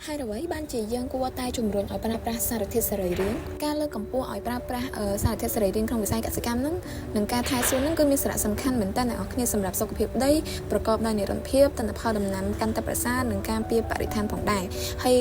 ហើយអ្វីបានជាយើងគួរតែជំរុញឲ្យប្រើប្រាស់សារធាតុសរីរាង្គការលើកកម្ពស់ឲ្យប្រើប្រាស់សារធាតុសរីរាង្គក្នុងវិស័យកសិកម្មហ្នឹងនិងការថែសួនហ្នឹងគឺមានសារៈសំខាន់មែនតើអ្នកនរគ្នាសម្រាប់សុខភាពដីប្រកបដោយនិរន្តរភាពទិន្នផលដំណាំកាន់តែប្រសើរនិងការពារបរិស្ថានផងដែរហើយ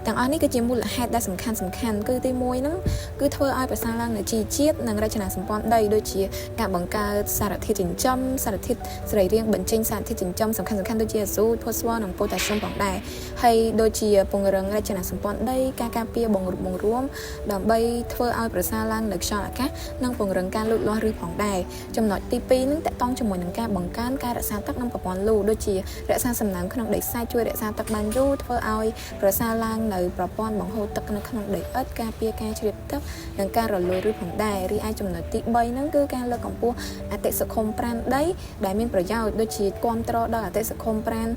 ទាំងអស់នេះគឺជាមូលហេតុដែលសំខាន់សំខាន់គឺទី1ហ្នឹងគឺធ្វើឲ្យប្រសើរឡើងនូវជីជាតិនិងរចនាសម្ព័ន្ធដីដូចជាការបង្កើតសារធាតុចិញ្ចឹមសារធាតុសរីរាង្គបញ្ចេញសារធាតុចិញ្ចឹមសំខាន់សំខាន់ដូចជាអាសូតផូស្វ័រនិងប៉ូតាស្យូមផងដែរហើយដូចជាពង្រឹងរចនាសម្ព័ន្ធដីការការពារបង្រួបបង្រួមដើម្បីធ្វើឲ្យប្រសើរឡើងនៅខ្យល់អាកាសនិងពង្រឹងការលូតលាស់ឬផងដែរចំណុចទី2ហ្នឹងតកតងជាមួយនឹងការបង្កើនការរក្សាទឹកនិងប្រព័ន្ធលូដូចជារក្សាសំណើមក្នុងដីខ្សាច់ជួយរក្សាទឹកបានយូរធ្វើឲ្យប្រសើរឡើងនៅប្រព័ន្ធបង្ហូរទឹកនៅក្នុងដីឥដ្ឋការពារការជ្រាបទឹកនិងការរលួយឬផងដែររីឯចំណុចទី3ហ្នឹងគឺការលើកកម្ពស់អតិសង្គមប្រាណដីដែលមានប្រយោជន៍ដូចជាគ្រប់គ្រងដល់អតិសង្គមប្រាណ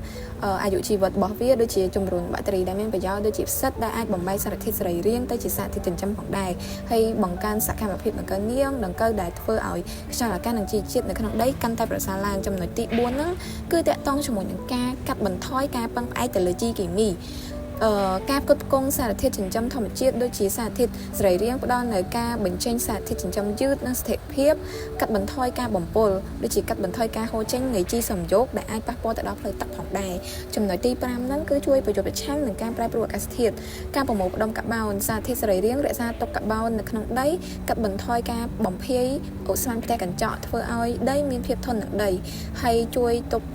អាយុជីវិតរបស់វាដូចជាជំរុញបាក់តេរីដែលមានប្រយោជន៍ដូចជាផ្សិតដែលអាចបំបែកសារធាតុសរីរាង្គទៅជាសារធាតុចិញ្ចឹមផងដែរហើយបង្កើនសកម្មភាពដង្កូវនាងដង្កូវដែលធ្វើឲ្យខ្យល់អាកាសនិងជីជាតិនៅក្នុងដីកាន់តែប្រសើរឡើងចំណុចទី4ហ្នឹងគឺតកតងជាមួយនឹងការកាត់បន្ថយការពឹងផ្អែកទៅលើជីគីមីអឺការផ្គត់ផ្គង់សារធាតុចិញ្ចឹមធម្មជាតិដូចជាសារធាតុសរីរាង្គផ្ដល់នូវការបញ្ចេញសារធាតុចិញ្ចឹមយឺតនិងស្ថិរភាពកាត់បន្ថយការបំពុលដូចជាកាត់បន្ថយការហូរចេញនៃជីសំយោគដែលអាចប៉ះពាល់ទៅដល់ផ្លូវទឹកផងដែរចំណុចទី5ហ្នឹងគឺជួយប្រយុទ្ធប្រឆាំងនឹងការប្រែប្រួលអាកាសធាតុការប្រមូលផ្ដុំកាបូនសារធាតុសរីរាង្គរក្សាទុកកាបូននៅក្នុងដីកាត់បន្ថយការបំភាយឧស្ម័នផ្ទះកញ្ចក់ធ្វើឲ្យដីមានភាពធន់នឹងដីហើយជួយទប់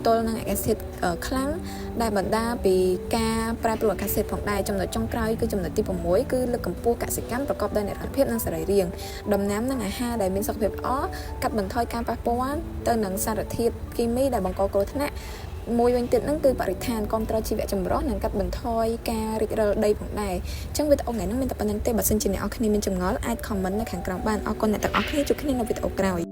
ទល់នឹងអាកាសធាតុខ្លាំងដែលបណ្ដាលពីការប្រែប្រួលអាកាសធាតុផងដែរចំណុចចុងក្រោយគឺចំណុចទី6គឺលើកកម្ពស់កសិកម្មប្រកបដោយនិរន្តរភាពនិងសរីរាង្គដំណាំនិងអាហារដែលមានសុខភាពល្អកាត់បន្ថយការប៉ះពាល់ទៅនឹងសារធាតុគីមីដែលបង្កគ្រោះថ្នាក់មួយវិញទៀតហ្នឹងគឺបរិស្ថានគ្រប់គ្រងជីវៈចម្រុះនិងកាត់បន្ថយការរិចរិលដីផងដែរអញ្ចឹងវីដេអូថ្ងៃនេះមានតែប៉ុណ្្នឹងទេបើសិនជាអ្នកនរគ្នាមានចម្ងល់អាច comment នៅខាងក្រោមបានអរគុណអ្នកទាំងអស់គ្នាជួបគ្នានៅវីដេអូក្រោយ។